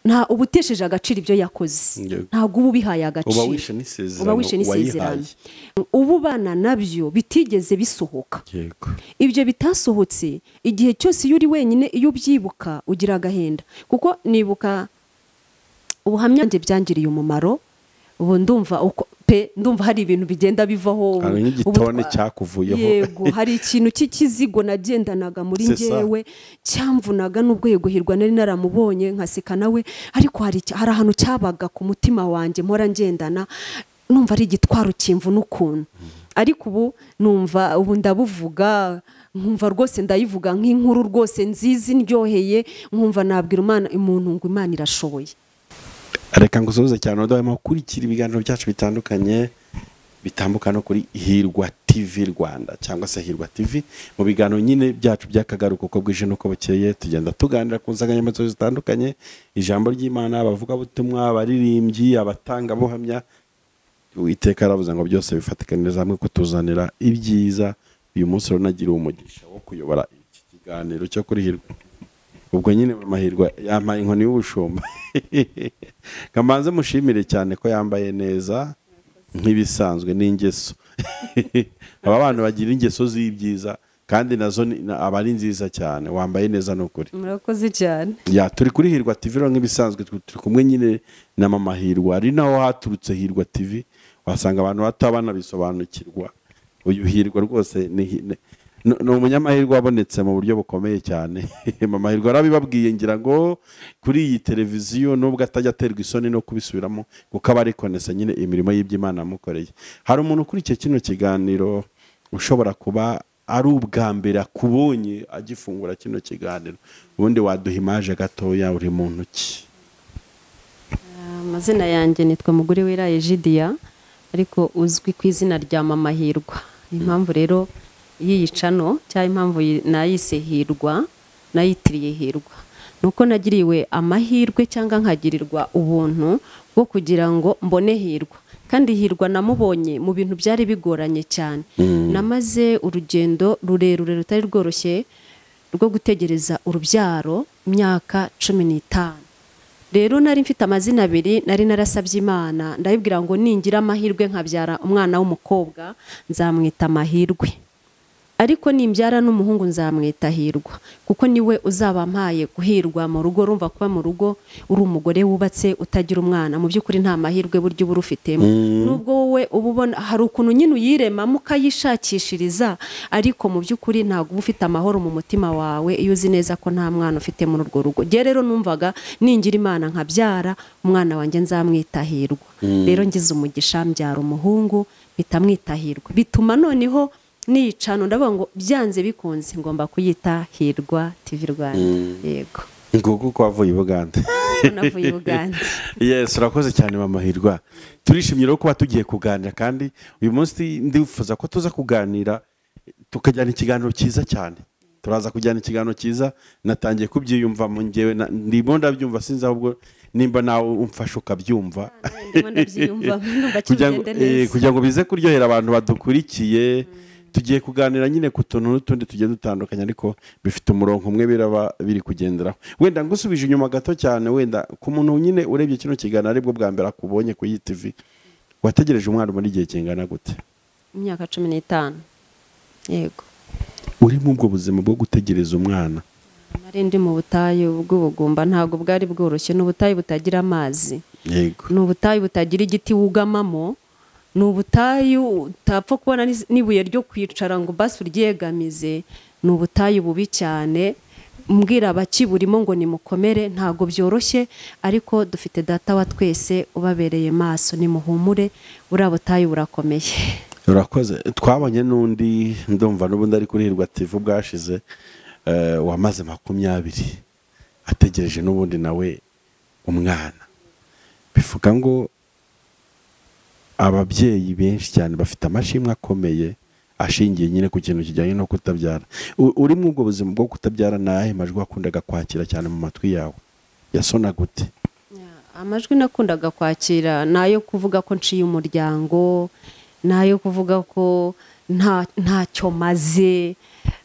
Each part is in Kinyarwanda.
Nta ubutesheje agaciro ibyo yakoze, ntabwo uba ubihaye agaciro, uba wishe n'isezerano, uba ubana nabyo bitigeze bisohoka. Ibyo bitasohotse igihe cyose iyo uri wenyine, iyo ubyibuka ugira agahinda. Kuko nibuka ubuhamya njye byangiriye umumaro, ubu ndumva pe ndumva hari ibintu bigenda bivaho, hari n'igitone cyakuvuyeho. Yego, hari ikintu cy'ikizigo nagendanaga muri njyewe cyamvunaga, nubwo yego Hirwa nari naramubonye nkaseka nawe, ariko hari ahantu cyabaga ku mutima wanjye mpora ngendana, numva ari igitwaro kimvuna ukuntu. Ariko ubu numva ubu ndabuvuga, nkumva rwose ndayivuga nk'inkuru rwose nziza indyoheye, nkumva nabwira Imana umuntu ngo Imana irashoboye. Reka ngusuhuze cyane udahwema gukurikira ibiganiro byacu bitandukanye bitambuka no kuri Hirwa TV Rwanda cyangwa se Hirwa TV. Mu biganiro nyine byacu by'akagaruka uko bwije n'uko bukeye, tugenda tuganira ku nsanganyamatsiko zitandukanye, ijambo ry'Imana, abavugabutumwa, abaririmbyi, abatangabuhamya. Uwiteka aravuze ngo byose bifatikaniriza hamwe kutuzanira ibyiza. Uyu munsi rero nagira umugisha wo kuyobora iki kiganiro cyo kuri Hirwa. Ubwo nyine Mahirwa yampaye inkoni y'ubushumba. Kamanze mushimire cyane ko yambaye neza nk'ibisanzwe n'ingeso. Aba bantu bagira ingeso z'ibyiza kandi nazo aba ari nziza cyane. Wambaye neza n'ukuri. Murakoze cyane. Ya turi kuri Hirwa TV rero nk'ibisanzwe, turi kumwe nyine na Mama Hirwa, ari naho haturutse Hirwa TV. Wasanga abantu batabana bisobanukirwa. Uyu Hirwa rwose ni umunyamahirwe wabonetse mu buryo bukomeye cyane. Mama Hirwa arabibabwiye ngira ngo kuri iyi televiziyo, nubwo atajya aterwa isoni no kubisubiramo kuko aba arikonesa nyine imirimo y'iby'Imana yamukoreye. Hari umuntu ukurikiye kino kiganiro ushobora kuba ari ubwa mbere akubonye agifungura kino kiganiro, ubundi waduha imaje gatoya, uri muntu ki? Amazina yanjye nitwa Mugore Wera Egidia, ariko uzwi ku izina rya Mama Hirwa. Impamvu rero yiyicano cyangwa impamvu nayise Hirwa, nayitiriye Hirwa, nuko nagiriwe amahirwe cyangwa nkagirirwa ubuntu bwo kugira ngo mbone Hirwa. Kandi Hirwa namubonye mu bintu byari bigoranye cyane. Namaze urugendo rurerure rutari rworoshye rwo gutegereza urubyaro imyaka 15. Rero nari mfite amazina abiri, nari narasabye Imana ndayibwira ngo ningira amahirwe nkabyara umwana w'umukobwa nzamwita Mahirwe, ariko nimbyara n'umuhungu nzamwita Hirwa, kuko niwe uzaba mpaye guhirwa mu rugo. Urumva kuba mu rugo uri umugore wubatse utagira umwana, mu by'ukuri nta mahirwe buryo uba ufitemo. Nubwo wowe uba ubona hari ukuntu nyine uyiremamo ukayishakishiriza, ariko mu by'ukuri ntabwo uba ufite amahoro mu mutima wawe iyo uzi neza ko nta mwana ufite muri urwo rugo. Njye rero numvaga ningira Imana nkabyara umwana wanjye nzamwita Hirwa. Rero ngize umugisha mbyara umuhungu mpita mwita Hirwa, bituma noneho nicano ndavuga ngo byanze bikunze ngomba kuyita Hirwa TV Rwanda. Yego, nguko ko wavuye Buganda. Navuye Buganda. Yes, urakoze cyane Mama Hirwa. Turishimye rero kuba tugiye kuganira, kandi uyu munsi ndifuza ko tuza kuganira tukajyana ikiganiro cyiza cyane. Turaza kujyana ikiganiro cyiza, natangiye kubyiyumva mu ngewe ndimo ndabyumva, sinzi ahubwo nimba nawe umfasha ukabyumva. Ndimo ndabyiyumva, ndumva kigende neza kugira ngo bize kuryohera abantu badukurikiye. Tugiye kuganira nyine ku tuntu n'utundi tugiye dutandukanye, ariko bifite umurongo umwe biraba biri kugenderaho. Wenda ngusubije inyuma gato cyane, wenda ku muntu nyine urebye kino kiganiro aribwo bwa mbere akubonye ku iyi TV, wategereje umwana muri igihe kingana gute? Imyaka 15. Yego. Uri mu ubwo buzima bwo gutegereza umwana? Nari ndi mu butayu bw'ubugumba, ntabwo bwari bworoshye. Ni ubutayu butagira amazi. Yego. Ni ubutayu butagira igiti wugamamo. Ni ubutayu utapfa kubona n'ibuye ryo kwicara ngo basi uryegamize. Ni ubutayu bubi cyane. Mbwira abakiburimo ngo nimukomere, ntago byoroshye, ariko dufite data wa twese ubabereye maso, nimuhumure, buriya butayu burakomeye. Urakoze. Twabonye n'undi ndumva n'ubundi ari kuri Hirwa TV bwashize, wamaze 20 ategereje n'ubundi nawe umwana. Bivuga ngo ababyeyi benshi cyane bafite amashimwe akomeye ashingiye nyine ku kintu kijyanye no kutabyara. Uri mu ubwo buzima bwo kutabyara, nahe majwi wakundaga kwakira cyane mu matwi yawe yasona gute? Amajwi nakundaga kwakira nayo kuvuga ko nciye umuryango, nayo kuvuga ko ntacyo maze,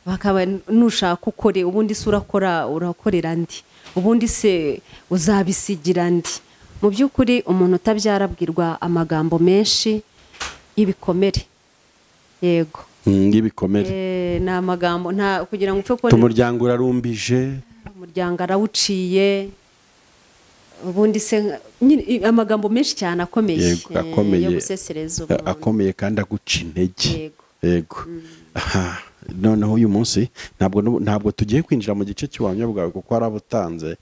bakaba nushaka ukore ubundi se urakora urakorera ndi. Ubundi se uzabisigira ndi? Mu by'ukuri umuntu utabyara abwirwa amagambo menshi y'ibikomere. Yego, y'ibikomere. Ni amagambo nta kugira ngo upfe kubona. Umuryango urarumbije, umuryango arawuciye. Ubundi se amagambo menshi cyane akomeye, akomeye yo gusesereza umuntu, akomeye kandi aguca intege. Yego. Noneho uyu munsi ntabwo tugiye kwinjira mu gice cy'ubuhamya bwawe kuko warabutanze,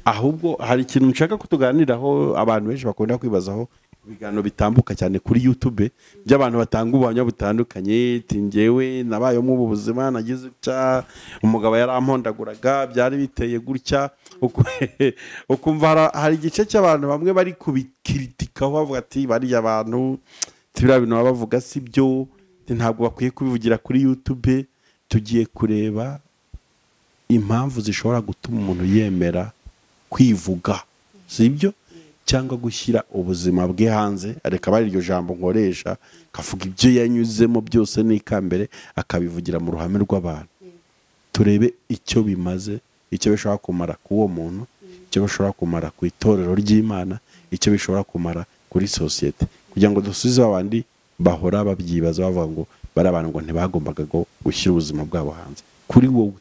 ahubwo hari ikintu nshaka ko tuganiraho abantu benshi bakunda kwibazaho ibiganiro bitambuka cyane kuri YouTube by'abantu batanga ubuhamya butandukanye. Njyewe nabayemo ubu buzima, nagize gutya, umugabo yarampondaguraga, byari biteye gutya. Ukumva hari igice cy'abantu bamwe bari kubikritikaho bavuga ati bariya bantu biriya bintu baba bavuga si byo, ntabwo bakwiye kubivugira kuri YouTube. Tugiye kureba impamvu zishobora gutuma umuntu yemera kwivuga, si byo, cyangwa gushyira ubuzima bwe hanze. Reka bari iryo jambo nkoresha, kavuga ibyo yanyuzemo byose n'ikambere akabivugira mu ruhame rw'abantu. Turebe icyo bimaze, icyo bishobora kumara ku uwo muntu, icyo bishobora kumara ku itorero ry'Imana, icyo bishobora kumara kuri sosiyete, kugira ngo dusubize abandi bahora babyibaza bavuga ngo bari abantu ngo ntibagombaga gushyira ubuzima bwabo hanze. Kuri wowe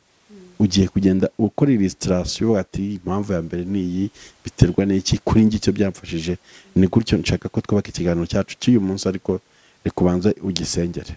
ugiye kugenda ukora illustration ati impamvu ya mbere ni iyi, biterwa n'iki, kuri njye icyo byamfashije ni gutyo. Nshaka ko twubaka ikiganiro cyacu cy'uyu munsi, ariko reka ubanze ugisengere.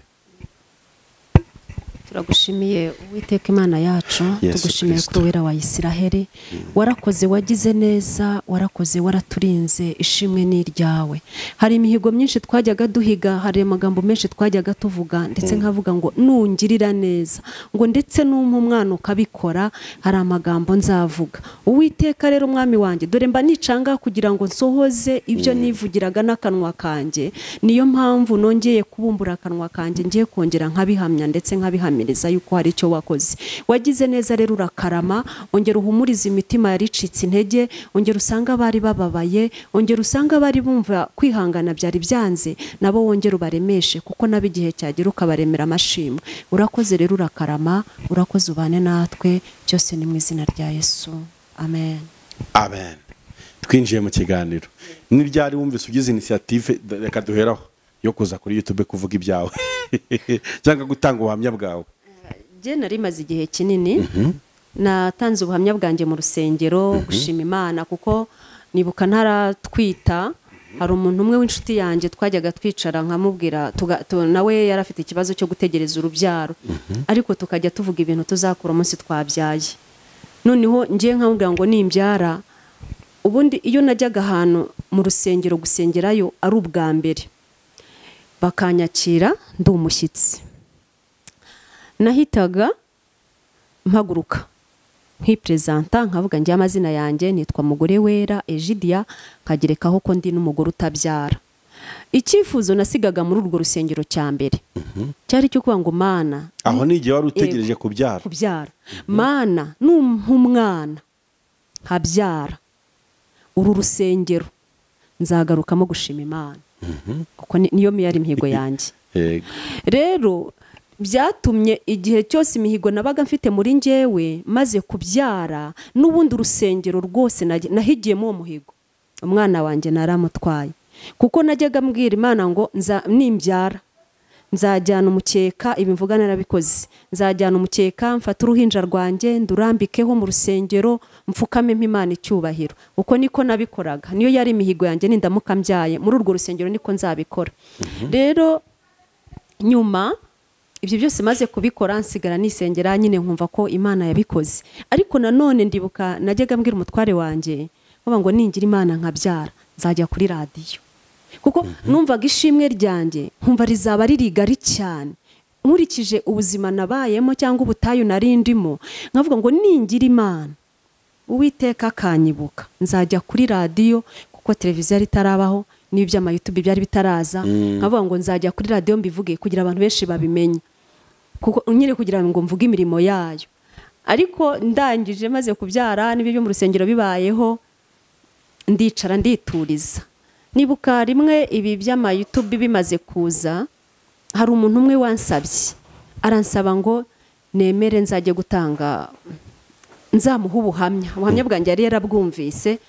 Turagushimiye Uwiteka Imana yacu, tugushimiye ko wera wa Isiraheli, warakoze, wagize neza, warakoze, waraturinze, ishimwe ni iryawe. Hari imihigo myinshi twajyaga duhiga, hari amagambo menshi twajyaga tuvuga, ndetse nkavuga ngo nungirira neza, ngo ndetse numpa umwana ukabikora, hari amagambo nzavuga. Uwiteka rero mwami wanjye, dore mba nicanga kugira ngo nsohoze ibyo nivugiraga n'akanwa kanjye. Niyo mpamvu nongeye kubumbura akanwa kanjye, ngiye kongera nkabihamya ndetse nkabihamiriza yuko hari icyo wakoze. Wagize neza rero urakarama, ongera uhumuriza imitima yaricitse intege, ongera usanga abari bababaye, ongera usanga abari bumva kwihangana byari byanze, nabo wongera ubaremeshe, kuko nabo igihe cyagera ukabaremera amashimwe. Urakoze rero urakarama, urakoze, ubane natwe byose ni mu izina rya Yesu, amen. Amen. Twinjiye mu kiganiro. Ni ryari wumvise ugize initiative, reka duheraho, yo kuza kuri YouTube kuvuga ibyawe cyangwa gutanga ubuhamya bwawe? Jye nari maze igihe kinini natanze ubuhamya bwanjye mu rusengero, gushima Imana, kuko nibuka ntaratwita hari umuntu umwe w'inshuti yanjye twajyaga twicara nkamubwira, nawe yari afite ikibazo cyo gutegereza urubyaro, ariko tukajya tuvuga ibintu tuzakora umunsi twabyaye. Noneho ngiye nkamubwira ngo nimbyara, ubundi iyo najyaga ahantu mu rusengero gusengerayo ari ubwa mbere, bakanyakira ndi umushyitsi, nahitaga mpaguruka nkipresenta, nkavuga njye amazina yanjye nitwa Mugore Wera Egidia, nkagerekaho ko ndi n'umugore utabyara. Icyifuzo nasigaga muri urwo rusengero cya mbere cyari cyo kuba ngo Mana, aho ni igihe wari utegereje kubyara, Mana numpa umwana nkabyara uru rusengero nzagarukamo gushima Imana, kuko niyo yari imihigo yanjye. Rero byatumye igihe cyose imihigo nabaga mfite muri njyewe maze kubyara, n'ubundi urusengero rwose nahigiyemo uwo muhigo, umwana wanjye naramutwaye, kuko najyaga mbwira Imana ngo nimbyara nzajyana umukeka, ibi mvuga narabikoze, nzajyana umukeka mfate uruhinja rwanjye ndurambikeho mu rusengero mfukame Imana icyubahiro. Uko niko nabikoraga, niyo yari imihigo yanjye, nindamuka mbyaye muri urwo rusengero niko nzabikora. Rero nyuma ibyo byose maze kubikora, nsigara nisengera nyine nkumva ko Imana yabikoze. Ariko nanone ndibuka najyaga mbwira umutware wanjye nkuba ngo ningira Imana nkabyara nzajya kuri radiyo, kuko numvaga ishimwe ryanjye nkumva rizaba ririgari cyane nkurikije ubuzima nabayemo cyangwa ubutayu nari ndimo, nkavuga ngo ningira Imana Uwiteka akanyibuka nzajya kuri radiyo, kuko televiziyo yari itarabaho n'iby'ama YouTube byari bitaraza, nkavuga ngo nzajya kuri radiyo mbivuge kugira abantu benshi babimenye, kuko nyine kugira ngo mvuge imirimo yayo. Ariko ndangije maze kubyara n'ibyo mu rusengero bibayeho, ndicara ndituriza. Nibuka rimwe ibi by'ama YouTube bimaze kuza, hari umuntu umwe wansabye, aransaba ngo nemere nzajye gutanga nzamuha ubuhamya bwanjye yari yarabwumvise,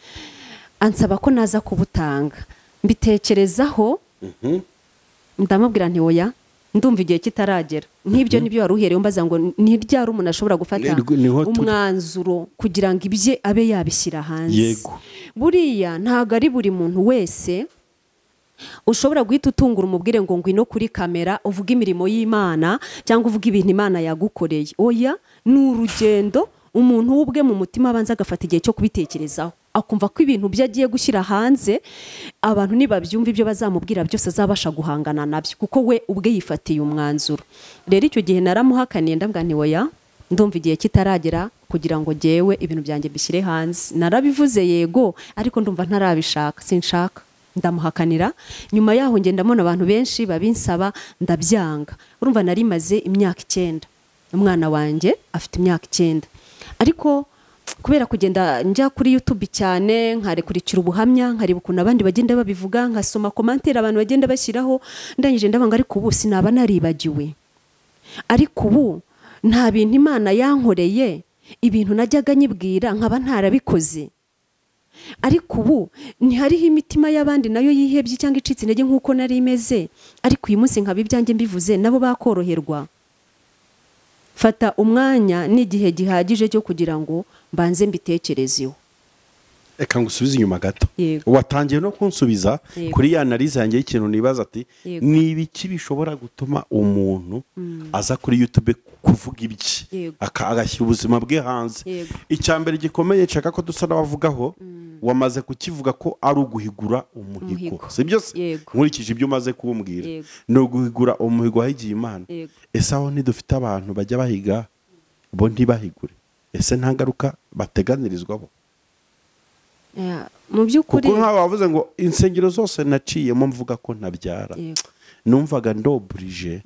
ansaba ko naza kubutanga. Mbitekerezaho, ndamubwira nti oya, ndumva igihe kitaragera. Nk'ibyo nibyo wari uhereye umbaza ngo ni ryari umuntu ashobora gufata umwanzuro kugira ngo ibye abe yabishyira hanze. Yego. Buriya ntago ari buri muntu wese ushobora guhita utungura umubwire ngo ngwino kuri kamera uvuge imirimo y'Imana cyangwa uvuge ibintu Imana yagukoreye. Oya, ni urugendo umuntu ubwe mu mutima abanza agafata igihe cyo kubitekerezaho, akumva ko ibintu bye agiye gushyira hanze abantu nibabyumva ibyo bazamubwira byose azabasha guhangana nabyo, kuko we ubwe yifatiye umwanzuro. Rero icyo gihe naramuhakaniye, ndabwira nti oya, ndumva igihe kitaragera kugira ngo jyewe ibintu byanjye bishyire hanze. Narabivuze yego, ariko ndumva ntarabishaka, sinshaka. Ndamuhakanira. Nyuma yaho ngenda mbona abantu benshi babinsaba, ndabyanga. Urumva nari maze imyaka 9, umwana wanjye afite imyaka 9, ariko kubera kugenda njya kuri YouTube cyane, nkarekurikira ubuhamya, nkareba ukuntu abandi bagenda babivuga, nkasoma commentaire abantu bagenda bashyiraho, ndangije ndabanga ariko ubu sinaba naribagiwe, ariko ubu nta bintu Imana yankoreye, ibintu najyaga nyibwira nkaba ntarabikoze, ariko ubu ntihariho imitima y'abandi nayo yihebye cyangwa icitse intege nk'uko nari imeze, ariko uyu munsi nkaba ibyanjye mbivuze nabo bakoroherwa. Fata umwanya n'igihe gihagije cyo kugira ngo mbanze mbitekerezeho. Eka ngusubize inyuma gato. Watangiye no kunsubiza kuri ya analyse yanjye y'ikintu nibaza ati ni ibiki bishobora gutuma umuntu aza kuri YouTube kuvuga ibiki, agashyira ubuzima bwe hanze. Icyambere gikomeye nshaka ko dusa n'abavugaho, wamaze kukivuga ko ari uguhigura umuhigo, sibyo se? Nkurikije ibyo umaze kumbwira, ni uguhigura umuhigo wahigiye Imana. Ese aho ntidufite abantu bajya bahiga bo ntibahigure? Ese nta ngaruka bateganirizwa bo? Mu by'ukuri kuko nk'aba bavuze ngo insengero zose naciyemo mvuga ko ntabyara, numvaga ndoburije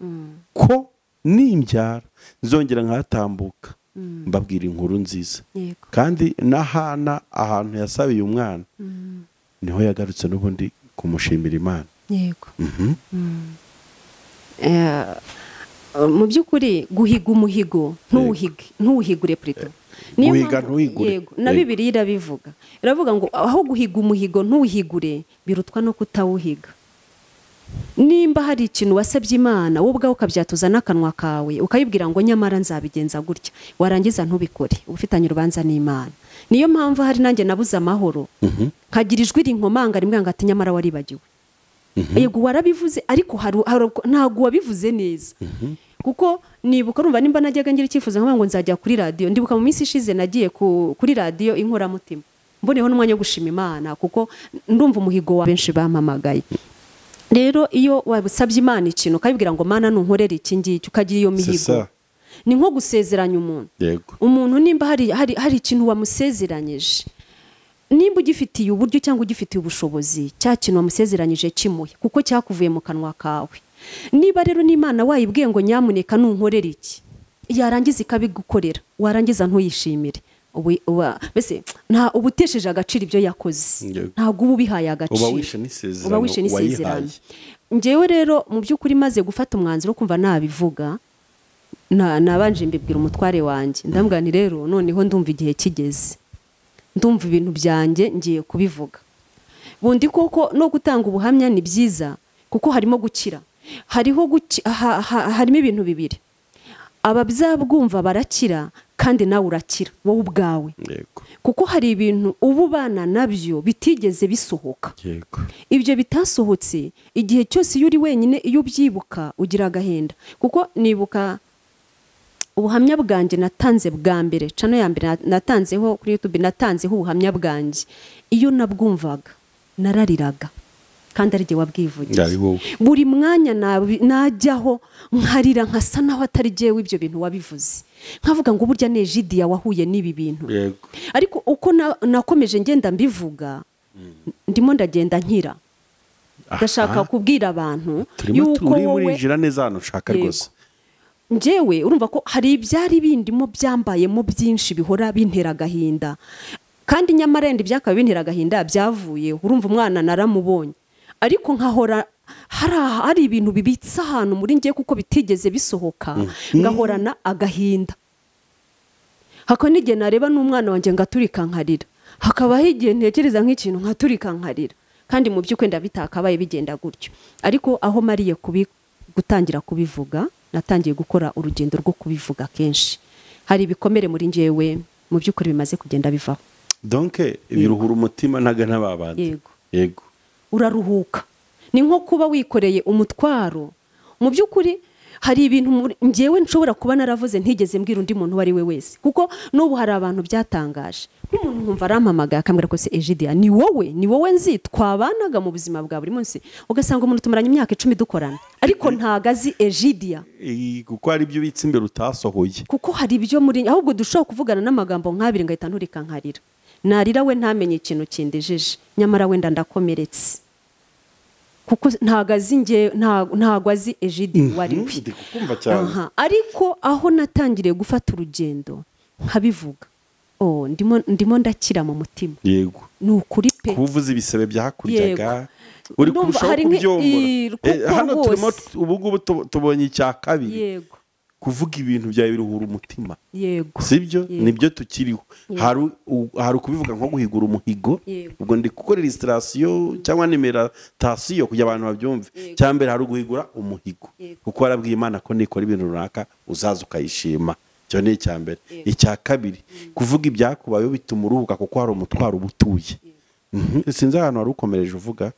ko nimbyara nzongera nkahatambuka mbabwira inkuru nziza. Kandi n'ahana ahantu yasabiye umwana niho yagarutse n'ubundi kumushimira Imana. Yego. Mu by'ukuri guhiga umuhigo ntuwuhigure plutôt. Guhiga ntuhigure. Yego, na Bibiliya irabivuga. Iravuga ngo aho guhiga umuhigo ntuwuhigure birutwa no kutawuhiga. Nimba hari ikintu wasabye Imana wowe ubwawe ukabyatuza n'akanwa kawe ukayibwira ngo nyamara nzabigenza gutya, warangiza ntubikore, ufitanye urubanza n'Imana. Niyo mpamvu hari nanjye nabuze amahoro, nkagira ijwi rinkomanga rimwe ngo ati nyamara waribagiwe. Yego warabivuze, ariko ntabwo wabivuze neza. Kuko nibuka urumva nimba najyaga ngira icyifuzo nkavuga ngo nzajya kuri radio, ndibuka mu minsi ishize nagiye kuri radio Inkoramutima, mboneho n'umwanya wo gushima Imana kuko ndumva umuhigo wa benshi bampamagaye. Rero iyo wabusabye Imana ikintu ukayibwira ngo Mana nunkorere iki ngiki, ukagira iyo mihigo, ni nko gusezeranya umuntu. Umuntu nimba hari ikintu wamusezeranyije, nimba ugifitiye uburyo cyangwa ugifitiye ubushobozi, cya kintu wamusezeranyije kimuhe kuko cyakuvuye mu kanwa kawe. Niba rero n'Imana wayibwiye ngo nyamuneka nunkorere iki, yarangiza ikabigukorera, warangiza ntuyishimire, mbese nta ubutesheje agaciro ibyo yakoze, ntabwo uba ubihaye agaciro, uba wishe n'isezerano. Njyewe rero mu by'ukuri maze gufata umwanzuro kumva nabivuga, nabanje mbibwira umutware wanjye, ndamubwira nti rero noneho ndumva igihe kigeze, ndumva ibintu byanjye ngiye kubivuga. Bundi koko no gutanga ubuhamya ni byiza kuko harimo gukira, harimo ibintu bibiri, ababyabwumva barakira kandi nawe urakira wowe ubwawe. Kuko hari ibintu uba ubana nabyo bitigeze bisohoka. Ibyo bitasohotse igihe cyose iyo uri wenyine, iyo ubyibuka ugira agahinda. Kuko nibuka ubuhamya bwanjye natanze bwa mbere, channel ya mbere natanzeho kuri YouTube, natanzeho ubuhamya bwanjye, iyo nabwumvaga narariraga kandi ari jye wabwivugiye. Buri mwanya najyaho nkarira nkasa naho atari jyewe ibyo bintu wabivuze, nkavuga ngo burya ne Egidiya wahuye n'ibi bintu. Ariko uko nakomeje ngenda mbivuga, ndimo ndagenda nkira. Ndashaka kubwira abantu yuko wowe murinjira neza hano ushaka rwose. Njyewe urumva ko hari ibyari bindimo byambayemo byinshi bihora bintera agahinda, kandi nyamara yenda ibyakaba bintera agahinda byavuye. Urumva umwana naramubonye, ariko nkahora hari ibintu bibitse ahantu muri ngiye kuko bitigeze bisohoka, ngahorana agahinda. Hakaba n'igihe nareba n'umwana wanjye ngaturika nkarira, hakabaho igihe ntekereza nk'ikintu nkaturika nkarira, kandi mu by'ukuri ndabitakabaye bigenda gutyo. Ariko aho mariye gutangira kubivuga, natangiye gukora urugendo rwo kubivuga kenshi, hari ibikomere muri njyewe mu by'ukuri bimaze kugenda bivaho. Donc biruhura umutima ntaga n'ababandi. Yego. Yego. Uraruhuka. Ni nko kuba wikoreye umutwaro. Mu by'ukuri hari ibintu njyewe nshobora kuba naravuze ntigeze mbwira undi muntu uwo ari we wese, kuko n'ubu hari abantu byatangaje. Nk'umuntu nkumva arampamagaye akambwira ko se Egidia ni wowe nzi twabanaga mu buzima bwa buri munsi, ugasanga umuntu tumaranye imyaka 10 dukorana ariko ntago azi Egidia, kuko hari ibyo bitse imbere utasohoye, kuko hari ibyo muri ahubwo dushobora kuvugana n'amagambo nk'abiri ngahita nturika nkarira, narira we ntamenye ikintu kindejeje, nyamara wenda ndakomeretse kuko ntago azi nge ntago azi Egidia wari we. Ariko aho natangiriye gufata urugendo nkabivuga, oh ndimo ndakira mu mutima. Yego. Ni ukuri pe. Kuvuza ibisebe byakuryaga uri kurushaho kubyomora. Hano turimo ubu ngubu tubonye icya kabiri. Yego. Kuvuga ibintu byawe biruhura umutima. Yego. Sibyo? Nibyo tukiriho. Hari kubivuga nko guhigura umuhigo. Ubwo ndi gukora illustration cyangwa numeration kugira abantu babyumve. Cyambere hari guhigura umuhigo. Kuko warabwiye Imana ko nikora ibintu runaka uzaza ukayishima. Cyo ni icyambere. Icya kabiri, kuvuga ibyakubayeho bituma uruhuka kuko hari umutwaro ubutuye. Sinzi ahantu wari ukomereje uvuga.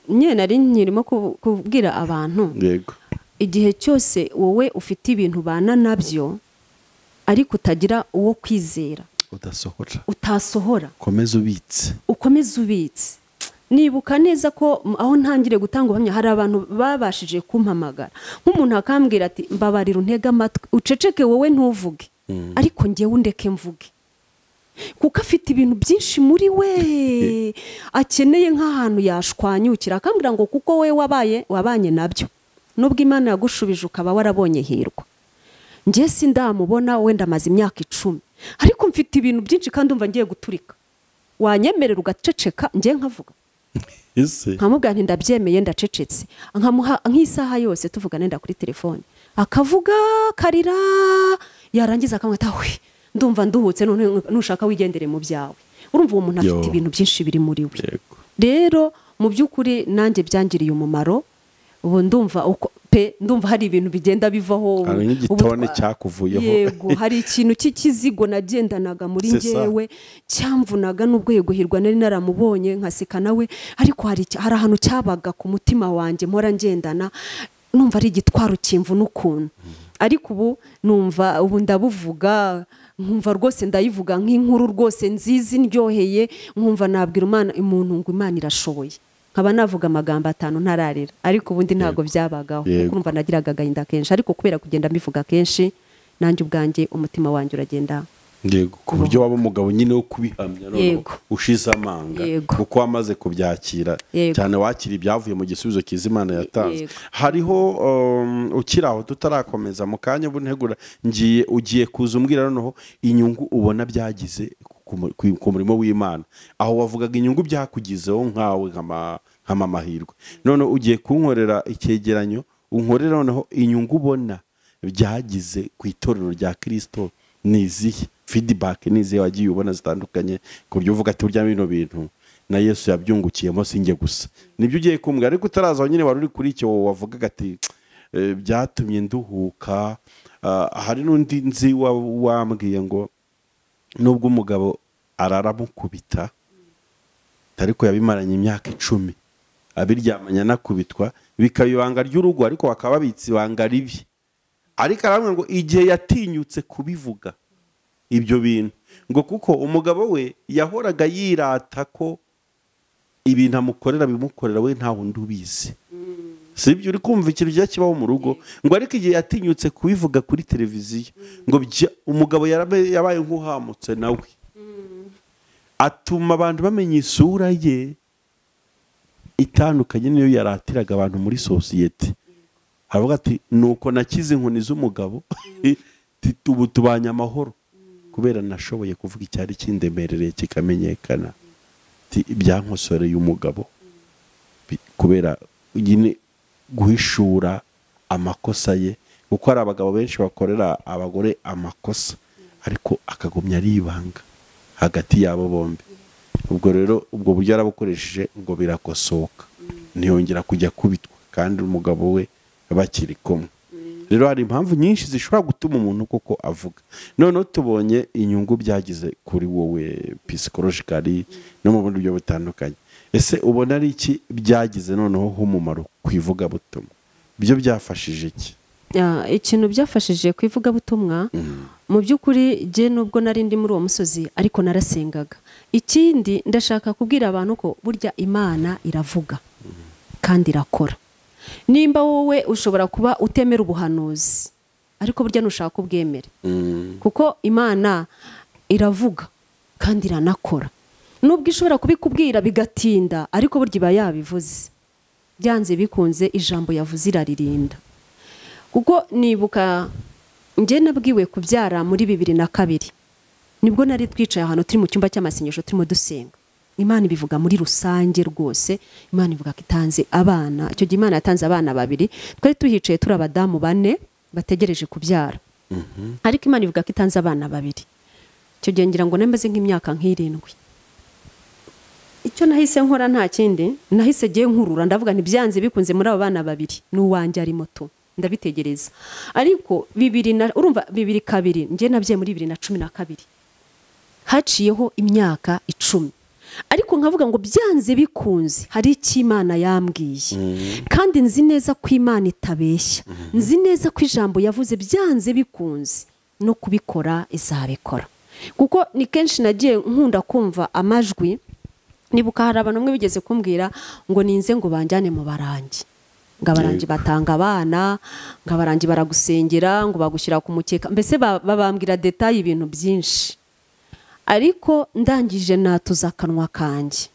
Nye nari nkirimo kubwira abantu. Yego. Igihe cyose wowe ufite ibintu bana nabyo ariko utagira uwo kwizera, utasohora, komeza ubitse, ukomeze ubitse. Nibuka neza ko aho ntangire gutanga ubuhamya hari abantu babashije kumpamagara, nk'umuntu akambwira ati mbabarira untege amatwi uceceke wowe ntuvuge, ariko njyewe undeke mvuge, kuko afite ibintu byinshi muri we akeneye nk'ahantu yashwanyukira. Akambwira ngo kuko we wabanye nabyo, nubwo Imana yagushubije ukaba warabonye hirwa, njye sindamubona wenda amaze imyaka 10, ariko mfite ibintu byinshi kandi umva ngiye guturika, wanyemerera ugaceceka njye nkavuga. Nkamubwira nti ndabyemeye ndacecetse, nkamuha nk'isaha yose tuvugana nenda kuri telefone, akavuga karira, yarangiza akamwita we ndumva nduhutse none nushaka wigendere mu byawe. Urumva uwo muntu afite ibintu byinshi biri muri we. Rero mu by'ukuri nanjye byangiriye umumaro. Ubu ndumva pe ndumva hari ibintu bigenda bivaho, hari n'igitone cyakuvuyeho. Yego, hari ikintu cy'ikizigo nagendanaga muri njyewe cyamvunaga n'ubwo yego Hirwa nari naramubonye nkaseka nawe, ariko hari ahantu cyabaga ku mutima wanjye mpora ngendana numva ari igitwaro kimvuna ukuntu. Ariko ubu numva ubu ndabuvuga nkumva rwose ndayivuga nk'inkuru rwose nziza indyoheye, nkumva nabwira Imana umuntu ngo Imana irashoboye, nkaba navuga amagambo 5 ntararira. Ariko ubundi ntago byabagaho, kuko urumva nagiraga agahinda kenshi, ariko kubera kugenda mbivuga kenshi nanjye ubwanjye umutima wanjye uragenda. Yego, ku buryo waba umugabo nyine wo kubihamya none ushize amanga, kuko wamaze kubyakira cyane, wakira ibyavuye mu gisubizo cyiza Imana yatanze. Hariho ukiraho tutarakomeza mu kanya buntegura ngiye ugiye kuza umbwira noneho inyungu ubona byagize ku murimo w'Imana, aho wavugaga inyungu byakugizeho nkawe nka mama Hirwa, none ugiye kunkorera icyegeranyo unkorera noneho inyungu ubona byagize ku itorero rya Kristo nizihe, feedback nizihe wagiye ubona zitandukanye ku buryo uvuga ati burya bino bintu na Yesu yabyungukiyemo sinjye gusa. Nibyo ugiye kumbwira, ariko utaraza nyine wari uri kuri icyo wavugaga ati byatumye nduhuka. Hari n'undi nzi wambwiye ngo nubwo umugabo araramukubita ariko yabimaranye imyaka 10 abiryamanya nakubitwa bikaba ibanga ry'urugo, ariko bakaba babitse ibanga ribi. Ariko aramwe ngo igihe yatinyutse kubivuga ibyo bintu, ngo kuko umugabo we yahoraga yirata ko ibintu amukorera bimukorera we nta wundi ubizi. Sibyo? Uri kumva ikintu cyakibaho mu rugo, ngo ariko igihe yatinyutse kubivuga kuri televiziyo, ngo umugabo yabaye nk'uhamutse nawe, atuma abantu bamenya isura ye itandukanye niyo yaratiraga abantu muri sosiyete. Aravuga ati nuko nakize inkoni z'umugabo ubu tubanye amahoro kubera nashoboye kuvuga icyari kindemerereye kikamenyekana, ibyankosoreye umugabo kubera nyine guhishura amakosa ye, kuko hari abagabo benshi bakorera abagore amakosa, ariko akagumya ari ibanga hagati yabo bombi. Ubwo rero ubwo buryo yarabukoresheje ngo birakosoka, ntiyongera kujya kubitwa kandi umugabo we bakiri kumwe. Rero hari impamvu nyinshi zishobora gutuma umuntu koko avuga. Noneho tubonye inyungu byagize kuri wowe psychologically no mu buryo butandukanye. Ese ubona ari iki byagize noneho umumaro ku ivugabutumwa? Byo byafashije iki? Ikintu byafashije ku ivugabutumwa, mu by'ukuri jye nubwo nari ndi muri uwo musozi ariko narasengaga. Ikindi ndashaka kubwira abantu ko burya Imana iravuga kandi irakora. Nimba wowe ushobora kuba utemera ubuhanuzi, ariko burya nushaka ubwemere, kuko Imana iravuga kandi iranakora. Nubwo ishobora kubikubwira bigatinda, ariko burya iba yabivuze. Byanze bikunze ijambo yavuze iraririnda. Kuko nibuka njye nabwiwe kubyara muri 2002, nibwo nari twicaye ahantu turi mu cyumba cy'amasengesho turimo dusenga. Imana ibivuga muri rusange rwose, Imana ivuga ko itanze abana. Icyo gihe Imana yatanze abana babiri, twari tuhicaye turi abadamu bane bategereje kubyara. Ariko Imana ivuga ko itanze abana babiri. Icyo gihe ngira ngo namaze nk'imyaka nk'irindwi. Icyo nahise nkora nta kindi, nahise giye nkurura ndavuga nti byanze bikunze muri abo bana babiri n'uwanjye ari moto, ndabitegereza. Ariko 2002 njye nabyaye muri 2012, haciyeho imyaka 10. Ariko nkavuga ngo byanze bikunze hari icyo Imana yambwiye, kandi nzi neza ko Imana itabeshya, nzi neza ko ijambo yavuze byanze bikunze no kubikora izabikora. Kuko ni kenshi nagiye nkunda kumva amajwi. Nibuka hari abantu bamwe bigeze kumbwira ngo ninze ngo banjyane mu barangi, ngo abarangi batanga abana, ngo abarangi baragusengera, ngo bagushyira ku mukeka, mbese babambwira detail ibintu byinshi. Ariko ndangije natuza akanwa kanjye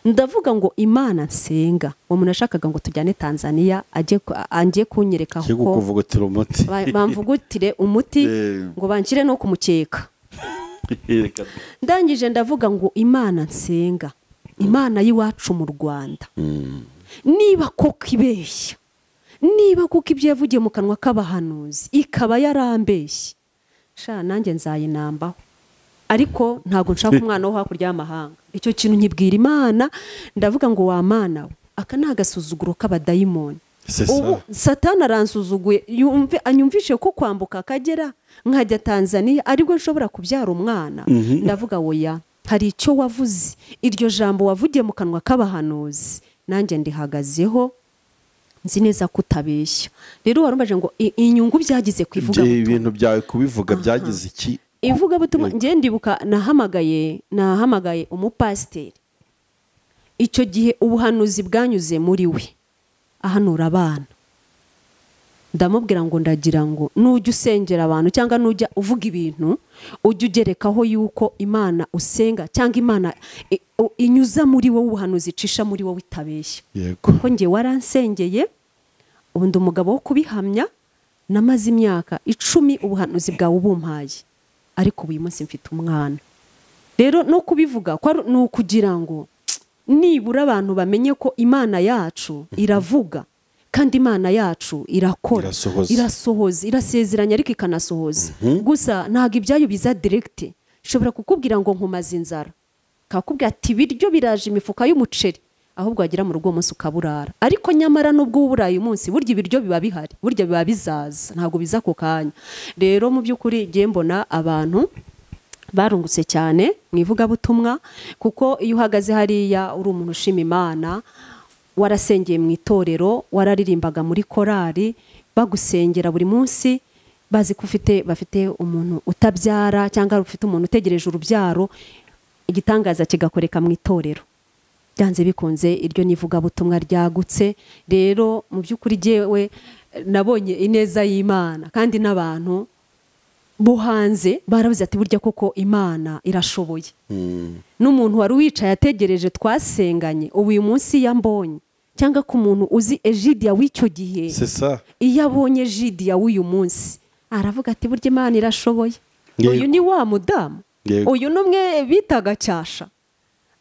ndavuga ngo Imana nsenga. Uwo muntu ashakaga ngo tujyane Tanzania ajye kunyereka ko bamvugutire umuti ngo banshyire no ku mukeka. Ndangije ndavuga ngo Imana nsenga, Imana y'iwacu mu Rwanda, niba koko ibeshya, niba koko ibyo yavugiye mu kanwa k'abahanuzi ikaba yarambeshye, sha nanjye nzayinambaho. Ariko ntago nshaka umwana wo hakurya y'amahanga. Icyo kintu nkibwira Imana, ndavuga ngo wa Mana we, aka ni agasuzuguro k'abadayimoni. Ubu Satani aransuzuguye, yumve anyumvishe ko kwambuka Akagera nkajya Tanzania aribwo nshobora kubyara umwana. Ndavuga oya, hari icyo wavuze, iryo jambo wavugiye mu kanwa k'abahanuzi nanjye ndihagazeho, nzi neza kutabeshya. Rero warumbaje ngo inyungu byagize ku ivugabutumwa, ibintu byawe kubivuga byagize iki? Ivugabutumwa njye ndibuka nahamagaye umupasiteri. Icyo gihe ubuhanuzi bwanyuze muri we ahanura abana. Ndamubwira ngo ndagira ngo nujya usengera abantu cyangwa nujya uvuga ibintu ujye ugerekaho yuko Imana usenga cyangwa Imana inyuza muri wowe ubuhanuzi icisha muri wowe itabeshya. Kuko njye waransengeye, ubu ndi umugabo wo kubihamya, namaze imyaka 10 ubuhanuzi bwawe ubumpaye, ariko uyu munsi mfite umwana. Rero no kubivuga ni ukugira ngo nibura abantu bamenye ko Imana yacu iravuga kandi Imana yacu irakora, irasohoza, irasezeranya ariko ikanasohoza. Gusa ntago ibyayo biza direct. Ishobora kukubwira ngo nkumaze inzara, kakubwira ati ibiryo biraje imifuka y'umuceri, ahubwo wagira mu rugo umunsi ukaburara. Ariko nyamara nubwo uburaye umunsi, burya ibiryo biba bihari, burya biba bizaza, ntago biza ako kanya. Rero mu by'ukuri ngiye mbona abantu barungutse cyane mu ivugabutumwa, kuko iyo uhagaze hariya uri umuntu ushima Imana, warasengeye mu itorero, wararirimbaga muri korari, bagusengera buri munsi, bazi ko ufite bafite umuntu utabyara cyangwa ufite umuntu utegereje urubyaro, igitangaza kigakoreka mu itorero. Byanze bikunze iryo nivugabutumwa ryagutse. Rero mu by'ukuri jyewe nabonye ineza y'Imana, kandi n'abantu bo hanze baravuze ati burya koko Imana irashoboye. N'umuntu wari wicaye ategereje twasenganye, ubu uyu munsi yambonye, cyangwa ku muntu uzi Egidia w'icyo gihe, iyo abonye Egidia w'uyu munsi aravuga ati burya Imana irashoboye. Uyu ni wa mudamu, uyu n'umwe bitaga Cyasha,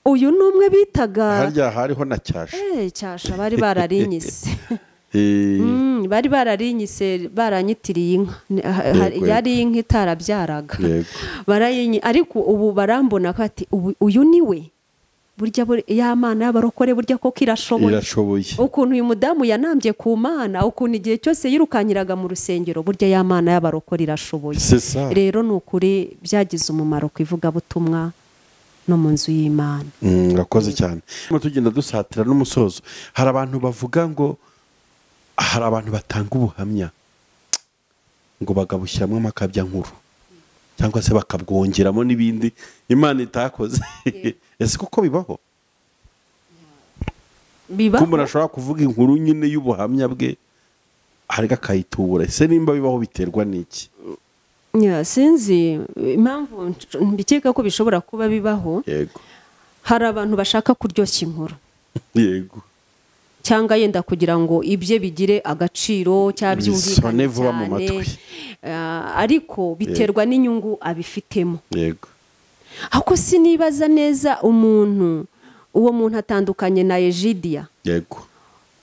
uyu n'umwe bitaga harya hariho na Cyasha. Cyasha bari bararinyise. Bari bararinyise, baranyitiriye inka. Yari inka itarabyaraga. Ariko ubu barambona ko ati uyu niwe. Burya ya Mana y'abarokore burya koko irashoboye. Ukuntu uyu mudamu yanambye ku Mana, ukuntu igihe cyose yirukanyiraga mu rusengero, burya ya Mana y'abarokore irashoboye. Rero ni ukuri byagize umumaro ku ivugabutumwa no mu nzu y'Imana. Urakoze cyane. Tugenda dusatira n'umusozo. Hari abantu bavuga ngo hari abantu batanga ubuhamya ngo bagabushyiramo amakabya nkuru cyangwa se bakabwongeramo n'ibindi Imana itakoze. Ese koko bibaho? Bibaho. Kumbura ashobora kuvuga inkuru nyine y'ubuhamya bwe ariko akayitubura. Ese nimba bibaho biterwa n'iki? Sinzi impamvu mbikeka ko bishobora kuba bibaho. Yego. Hari abantu bashaka kuryoshya inkuru. Yego. Cyangwa yenda kugira ngo ibye bigire agaciro cyabyumvikane cyane. Ariko biterwa n'inyungu abifitemo. Yego. Ako sinibaza neza umuntu, uwo muntu atandukanye na Egidia. Yego.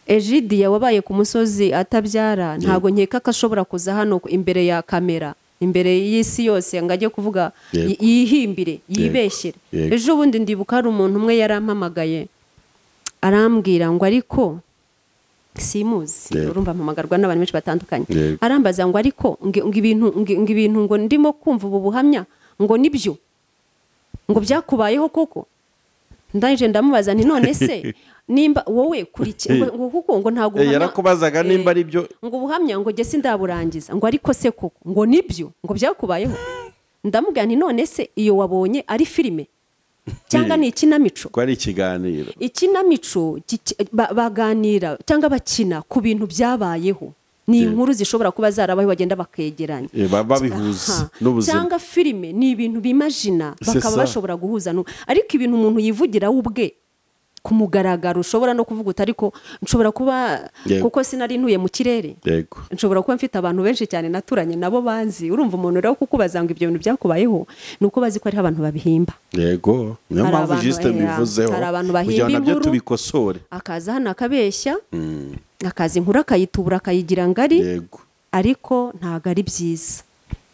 Egidia wabaye ku musozi atabyara, ntago nkeka ko ashobora kuza hano imbere ya kamera, imbere y'isi yose ngo ajye kuvuga yihimbire, yibeshyere. Ejo bundi ndibuka hari umuntu umwe yarampamagaye arambwira ngo ariko simuzi, urumva mpamagarwa n'abantu benshi batandukanye. Arambaza ngo ariko ngo ibintu ngo ndimo kumva ubu buhamya ngo nibyo, ngo byakubayeho koko. Ndangije ndamubaza nti none se nimba wowe kuri ngo kuko ngo ntago yarakubazaga nimba ari byo, ngo ubuhamya ngo jye sindaburangiza, ngo ariko se koko ngo nibyo ngo byakubayeho. Ndamubwira nti none se iyo wabonye ari filime cyangwa ni ikinamico? Ko ari ikiganiro. Ikinamico baganira cyangwa bakina ku bintu byabayeho. Ni inkuru zishobora kuba zarabayeho bagenda bakegeranya, babihuza n'ubuzima. Cyangwa filime ni ibintu bimagina bakaba bashobora guhuza, ariko ibintu umuntu yivugira ubwe ku mugaragaro ushobora no kuvuga uti ariko nshobora kuba kuko sinari ntuye mu kirere. Nshobora kuba mfite abantu benshi cyane naturanye nabo banzi. Urumva umuntu rero kukubaza ngo ibyo bintu byakubayeho ni uko bazi ko ari abantu babihimba. Yego, niyo mpamvu juste bivuzeho. Hari abantu bahimba inkuru tubikosore. Akaza hano akabeshya, akaza inkuru akayitubura akayigira ngari. Yego. Ariko ntago ari byiza.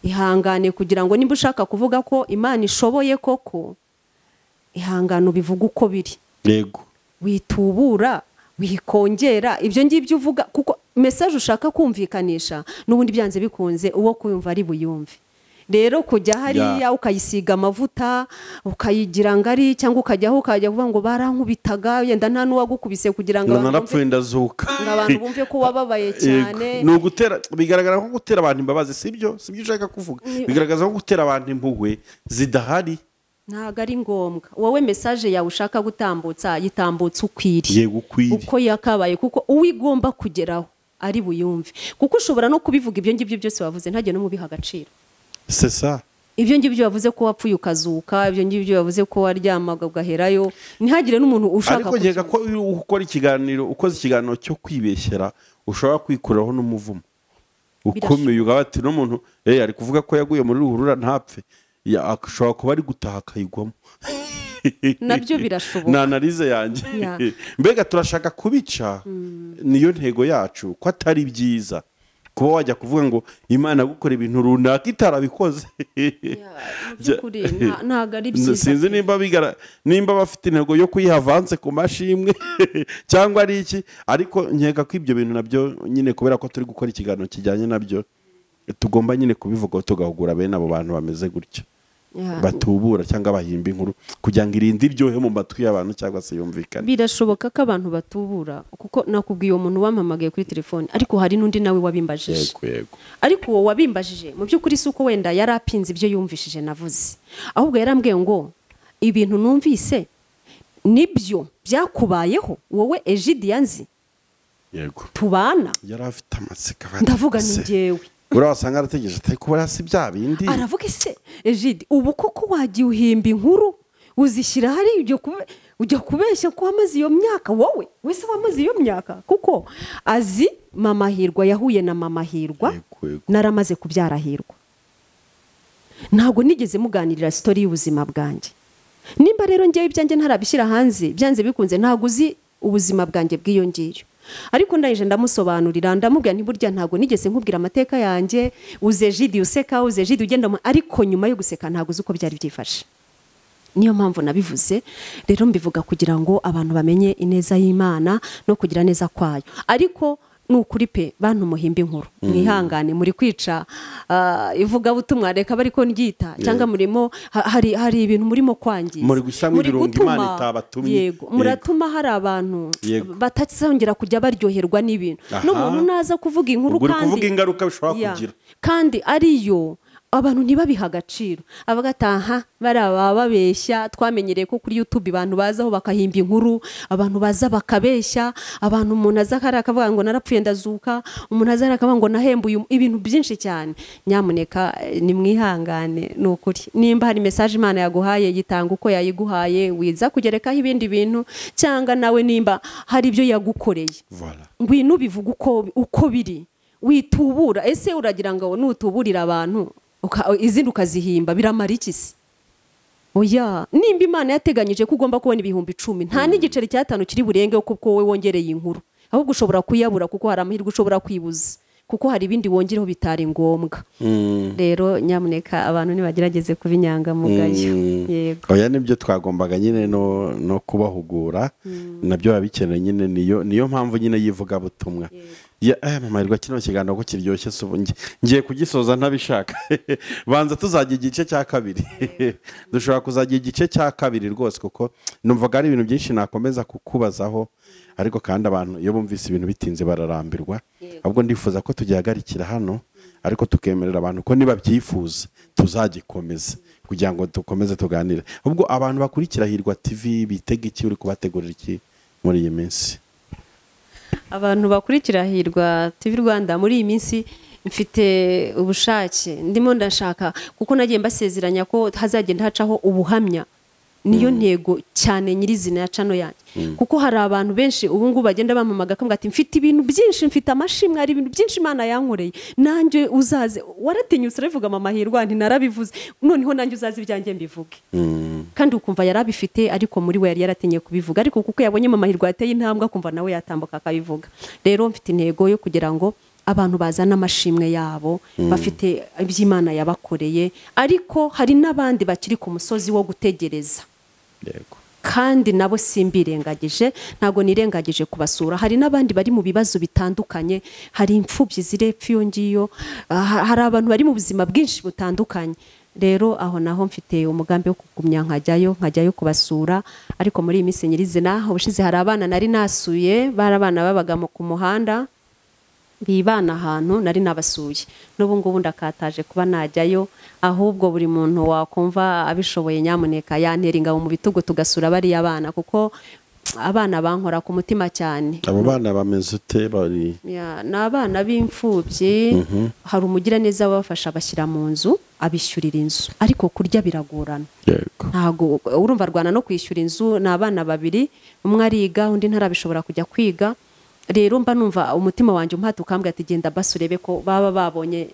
Ihangane kugira ngo nimba ushaka kuvuga ko Imana ishoboye koko, ihangane ubivuga uko biri. Yego. Witubura, wikongera ibyo ngibyo uvuga, kuko message ushaka kumvikanisha n'ubundi byanze bikunze uwo kuyumva ari buyumve. Rero kujya hariya ukayisiga amavuta ukayigira ngari, cyangwa ukajyaho ukajya kuvuga ngo barankubitaga yenda nta n'uwagukubise kugira ngo narapfuye ndazuka, ngo abantu bumve ko wababaye cyane. Ni ugutera, bigaragara ko gutera abantu imbabazi sibyo, sibyo ushaka kuvuga. Bigaragaza ko gutera abantu impuhwe zidahari. Ntago ari ngombwa. Wowe message yawe ushaka gutambutsa yitambutsa ukwiriye. Yego, ukwiriye. Uko yakabaye, kuko uwigomba kugeraho ari buyumve. Kuko ushobora no kubivuga ibyo ngibyo byose wavuze ntajye no mubiha agaciro. C'est ça. Ibyo ngibyo wavuze ko wapfuye ukazuka, ibyo ngibyo wavuze ko waryamaga ugaherayo, ntihagire n'umuntu ushaka. Ariko nkeka ko ukora ikiganiro, ukoze ikiganiro cyo kwibeshyera, ushobora kwikuraho n'umuvumo ukomeye, ugaba ati n'umuntu ari kuvuga ko yaguye muri ruhurura ntapfe. Ashobora kuba ari gutaha akayigwamo. Nabyo birashoboka. Na analize yanjye. Mbega turashaka kubica, niyo ntego yacu, ko atari byiza kuba wajya kuvuga ngo Imana gukora ibintu runaka itarabikoze. Ntago ari byiza. Sinzi nimba nimba bafite intego yo kuyiha avance ku mashimwe cyangwa ari iki, ariko nkeka ko ibyo bintu nabyo nyine kubera ko turi gukora ikiganiro kijyanye nabyo tugomba nyine kubivuga tugahugura bene abo bantu bameze gutyo. Batubura cyangwa bahimba inkuru kugira ngo irinde iryohe mu matwi y'abantu cyangwa se yumvikane. Birashoboka ko abantu batubura, kuko nakubwiye uwo muntu wampamagaye kuri telefone, ariko hari n'undi nawe wabimbajije. Yego. Ariko uwo wabimbajije mu by'ukuri si uko wenda yarapinze ibyo yumvishije navuze, ahubwo yarambwiye ngo ibintu numvise nibyo byakubayeho wowe Egidia nzi. Yego. Tubana. Yari afite amatsiko. Ndavuga ni njyewe. Urasanga arategereje atari kubara si bya bindi. Aravuga ese Egide ubu koko wagiye uhimba inkuru uzishyira hari ujya kubeshya ko wamaze iyo myaka wowe wese wamaze iyo myaka, kuko azi Mama Hirwa yahuye na Mama Hirwa naramaze kubyara Hirwa. Ntabwo nigeze muganirira story y'ubuzima bwanjye. Nimba rero ngiye ibyanjye ntarabishyira hanze byanze bikunze ntabwo uzi ubuzima bwanjye bw'iyo ngiyo. Ariko ndangije ndamusobanurira, ndamubwira nti burya ntabwo nigeze nkubwira amateka yanjye, uze Jidi useka, uze Jidi ugenda, ariko nyuma yo guseka ntabwo uzi uko byari byifashe. Niyo mpamvu nabivuze rero, mbivuga kugira ngo abantu bamenye ineza y'Imana no kugira neza kwayo. Ariko nukuri pe bantu muhimba inkuru, mwihangane, muri kwica ivugabutumwa, reka bari ko ndyita, cyangwa murimo hari ibintu murimo kwangiza, muri gushyiramo ibirungo Imana itabatumye. Yego, muratuma hari abantu batazongera kujya baryoherwa n'ibintu. N'umuntu naza kuvuga inkuru kandi kuvuga ingaruka bishobora kugira, kandi ariyo abantu ntibabiha agaciro, abagataha baraba babeshya. Twamenyereye ko kuri YouTube abantu bazaho bakahimba inkuru, abantu baza bakabeshya, abantu umuntu aza akavuga ngo narapfuye ndazuka, umuntu aza akavuga ngo nahembuye, ibintu byinshi cyane. Nyamuneka nimwihangane, ni ukuri nimba hari message Imana yaguhaye yitanga uko yayiguhaye, wiza kugerekaho ibindi bintu, cyangwa nawe nimba hari ibyo yagukoreye ngwino ubivuga uko biri, witubura. Ese uragira ngo nutuburira abantu izindi ukazihimba biramara iki se? Oya, nimba Imana yateganyije ko ugomba kubona 10,000, nta n'igiceri cya 5 kiri burenge kuko wowe wongereye inkuru, ahubwo ushobora kuyabura kuko hari amahirwe ushobora kwibuza, kuko hari ibindi wongereho bitari ngombwa. Rero nyamuneka abantu nibagerageze kuba inyangamugayo. Yego, oya, nibyo twagombaga nyine no kubahugura, nabyo babikeneye nyine, niyo mpamvu nyine yivuga butumwa. Ya mama Hirwa, kino kiganiro ko kiryoshye, ngiye kugisoza ntabishaka. Banza tuzajya igice cya kabiri. Dushobora kuzajya igice cya kabiri rwose, kuko numvaga ari ibintu byinshi nakomeza kukubazaho, ariko kandi abantu iyo bumvise ibintu bitinze bararambirwa. Ahubwo ndifuza ko tugihagarikira hano, ariko tukemerera abantu ko niba byifuza tuzagikomeza kugira ngo dukomeze tuganire. Ubwo abantu bakurikira Hirwa TV bitega iki, uri kubategurira iki muri iyi minsi? Abantu bakurikira Hirwa TV Rwanda muri iyi minsi mfite ubushake, ndimo ndashaka, kuko nagiye mbasezeranya ko hazagenda hacaho ubuhamya, niyo ntego cyane nyirizina ya cano yanjye. Kuko hari abantu benshi ubu ngubu bagenda bamamaga akambwira ati mfite ibintu byinshi, mfite amashimwe, hari ibintu byinshi Imana yankoreye, nanjye uzaze. Waratinyutse urabivuga mama Hirwa, nti narabivuze, noneho nanjye uzaze ibyanjye mbivuge. Kandi ukumva yarabifite, ariko muri we yari yaratinye kubivuga, ariko kuko yabonye mama Hirwa yateye intambwe akumva nawe yatambuka akabivuga. Rero mfite intego yo kugira ngo abantu bazana amashimwe yabo, bafite iby'Imana yabakoreye, ariko hari n'abandi bakiri ku musozi wo gutegereza. Yego, kandi nabo simbirengagije, ntago nirengagije kubasura. Hari n'abandi bari mu bibazo bitandukanye, hari imfubyi zirepfa iyo ngiyo, hari abantu bari mu buzima bwinshi butandukanye. Rero aho naho mfite umugambi wo kugumya nkajyayo kubasura. Ariko muri iyi minsi nyirizina, ubushize hari abana nari nasuye, bari abana babaga ku muhanda bibana ahantu nari nabasuye, n'ubu ngubu ndakataje kuba najyayo. Ahubwo buri muntu wakumva abishoboye nyamuneka yantera ingabo mu bitugu tugasura bariya bana, kuko abana bankora ku mutima cyane. Abo bana bameze ute? Bari ni abana b'imfubyi. Hari umugiraneza wabafasha abashyira mu nzu, abishyurira inzu, ariko kurya biragorana. Ntago urumva arwana no kwishyura inzu. Ni abana babiri, umwe ariga undi ntarabishobora kujya kwiga. Rero mba numva umutima wanjye umpata ukambwira ati genda basurebe ko baba babonye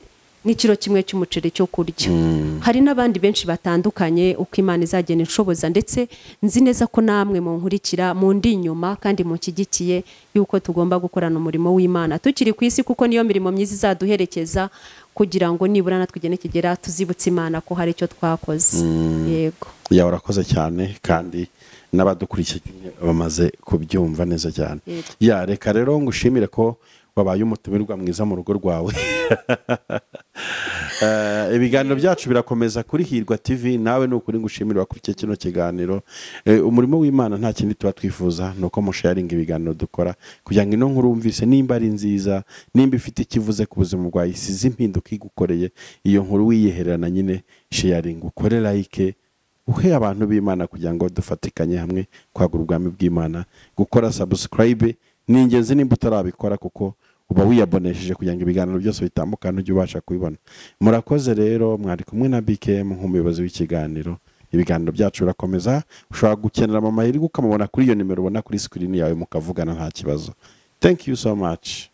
n'ikiro kimwe cy'umuceri cyo kurya. Hari n'abandi benshi batandukanye uko Imana izagenda inshoboza, ndetse nzi neza ko namwe munkurikira mundi inyuma kandi munshyigikiye yuko tugomba gukorana umurimo w'Imana tukiri ku isi, kuko niyo mirimo myiza izaduherekeza kugira ngo nibura natwe igene kigera tuzibutse Imana ko hari icyo twakoze. Yego, ya urakoze cyane, kandi n'abadukurikiye bamaze kubyumva neza cyane. Ya reka rero ngushimire ko wabaye umutumirwa mwiza mu rugo rwawe. Ibiganiro byacu birakomeza kuri Hirwa TV, nawe nukuri ngushimire wakurikiye kino kiganiro. Umurimo w'Imana nta kindi tuba twifuza nuko musharinga ibiganiro dukora, kugira ngo ino nkuru wumvise nimba ari nziza, nimba ifite ikivuze ku buzima bwawe, isize impinduka igukoreye, iyo nkuru wiyihererana nyine sharing, ukore like, uhe abantu b'Imana kugira ngo dufatikanye hamwe kwagura ubwami bw'Imana. Gukora subscribe ni ingenzi nimba utarabikora, kuko uba wiyabonesheje kugira ngo ibiganiro byose bitambukane ujye ubasha kubibona. Murakoze rero, mwari kumwe na BKM nk'umuyobozi w'ikiganiro. Ibiganiro byacu birakomeza, ushobora gukenera mama Hirwa ukamubona kuri iyo nimero ubona kuri screen yawe, mukavugana nta kibazo. Thank you so much.